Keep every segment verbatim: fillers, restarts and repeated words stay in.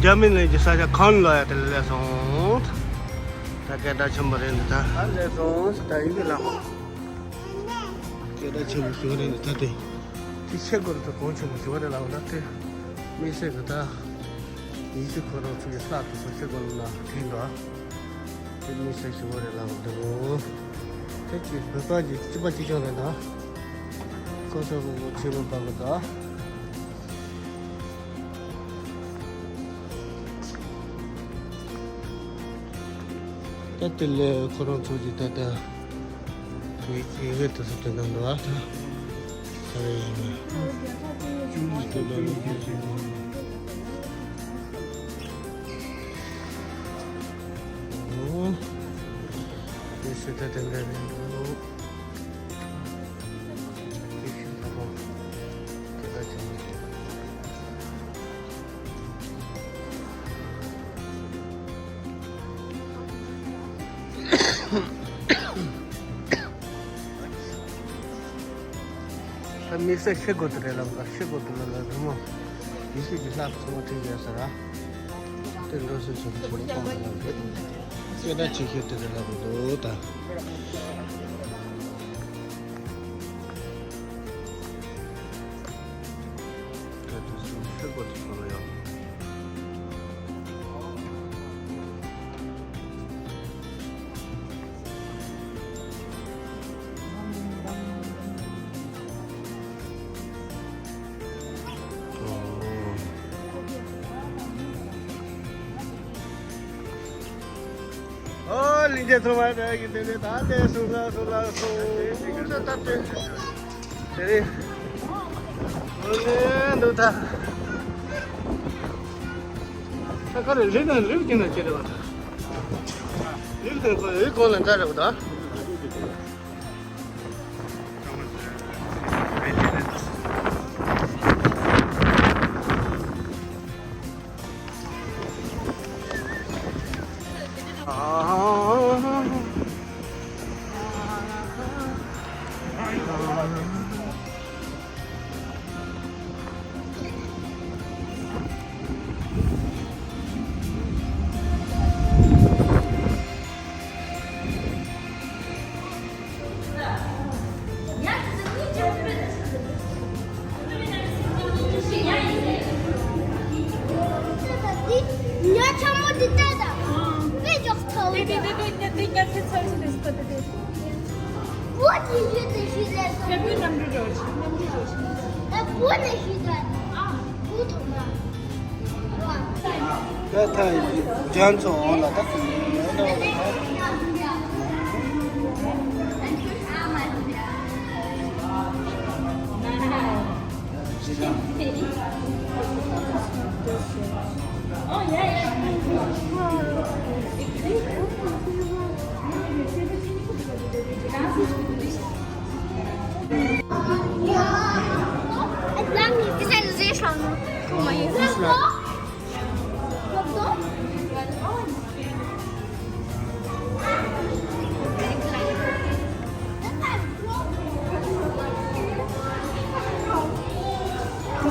རྒྱ་མི་ནས་ཀྱི་ས་ཆ་གང་ལ་ཡ་དེ་ལ་སླེབས་སོང་། ད་སྐད་གྲགས་ཆེན་པོ་རེད་འདི་ད། ད་སླེབས་སོང་ད་ཡིན་གི་ལ། སྐད་གྲགས་ཆེན་པོ་ཞིག་རེད་འདི་ད་དེ། དེ་ཆེ་སྐོར་དུ་གོང་ཆེན་པོ་ཞིག་རེད་ལ་འོ་ད་དེ། དམིགས་བསལ་གི་ད། ཡིན་གཅིག་ཁོ་རང་ཚོ་གི་ལྷག་ཏུ་སོ་ཆེ་སྐོར་ལ་བྲིས་འདུག་དེ་དམིགས་བསལ་ཞིག་རེད་ལ་འོ་འདུག་དེ་ཅི་བོད་པ་གི་སྤྱི་པ་གཅིག་ཀྱང་རེད་ད། ཁོ་ཚོ་གི་ཆེ་མོ་པ་གི་ད། ད་དེ་ལས་ཁོ་རང་ཚོ་གི་ད་ལྟ་དེ་ཡི་གེ་དེ་ཚོ་དེ་ནང་འདུག་ཨ་ད། ཁ་རེ་ཡིན་ན། ཅུང་ཟད་དེ་ལ་ལོ་རྒྱུས་ཟེར་གྱི་འདུག་ཨོ། དེ་ཚོ་ད་དེ་འདྲ་རེད་འདུག་དེ་ཤིན་ཏུ་ཧོ། དེ་ལ་ཅི་མི་ཤེས། ད་དམིགས་བསལ་ཤེས་དགོས་དེ་རེད་ལབ་ད་ཤེས་དགོས་དེ་ལ་ལ་རི་མོ། ཡེ་ཤུ་གི་ལྷ་ཚང་མ་ཐིག་ཡོད་ས་ར། དེ་འགྲོ་སོང་ཞིག་ཚོ་མ་གཏོང་ལ་ལབ་རེད། སྐད་གྲགས་ཆེ་ཤོས་དེ་རེད་ལབ་འདུག་ད། ཨོ། ལྷན་རྒྱས་ཚང་མ་ད་ཡིན་དེ་ནས་ད་ལྟའི་སུ་ལ་སུ་ལ་སུ་ལ་ད་ལྟའི་དེ་རེད། ཨོ་ལེ་འདུག་ད། ད་ག་རེ་རེད་ན་རེད་ཀྱི་ན་ཅི་རེད་བ། རེད་དེ་ཁོ་རེད་གོ་ལ་འདྲ་རེད་བ་ད། ཉ་ཆ་མོ་འདི་ལྟ་དང་། དཔེ་མགྱོགས་ཚ་བོ་དེ། དེ་དེ་དེ་དེ་ཉ་དེ་ཉ་ཁྱེད་ཚོར་ཚོ་དེ་སྟོད་དེ་དེ། བོད་ཀྱི་ཡུལ་དེ་ཞིག་ལས་སོང་། ཁྱེད་བོད་གནམ་གྲུ་འགྲོ་ཆེ་གནམ་གྲུ་འགྲོ་ཆེ། ཨ་བོད་ནས་ཞིག་ད་ཨ་བོད་ཐོག་མ། ད་ད་རྒྱ་མཚོ་འོག་ལ་ད།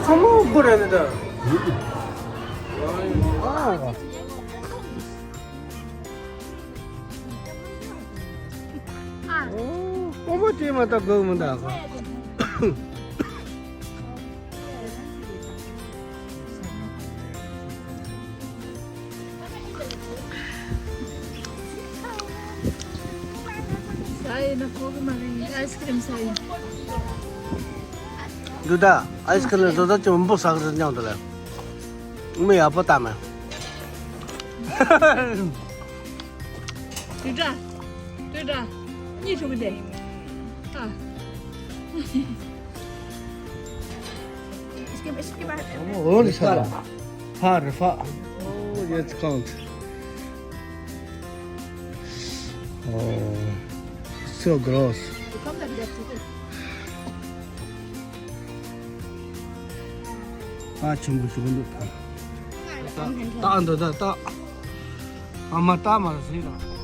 ཚང་མ་སྒོ་ར་ནི་ད། ཨོ། སྤོ་བོ་ཅེས་མ་ད་དགོས་མི་འདུག་ག་ཟ་ཡི་ན་ཁོ་གི་མ་རེད། ཨའི་སི་ཀི་རིམ་ཟ་ཡི། འདི་ད་ཨའི་སི་ཀི་རིམ་བཟོ་ད་ཅི་མི་འབུ་ཟ་གི་རེད་སྙམ་དུ་ལས། མི་ཡག་པོ་ལྟ་མེད། དུས་འདྲ། དུས་འདྲ། གཉིད་ཤོག་གི་དེ། ཨ། འོ་ནི་ས་ར། ཧ་རི་ཧྥ། Oh, it's cold. Oh, so gross. ཨ་ཆུང་གི་ཞུ་གི་འདུག་ད་ད་འདི་ད་ད། ཨ་མ་ད་མ་ཟིན་ད།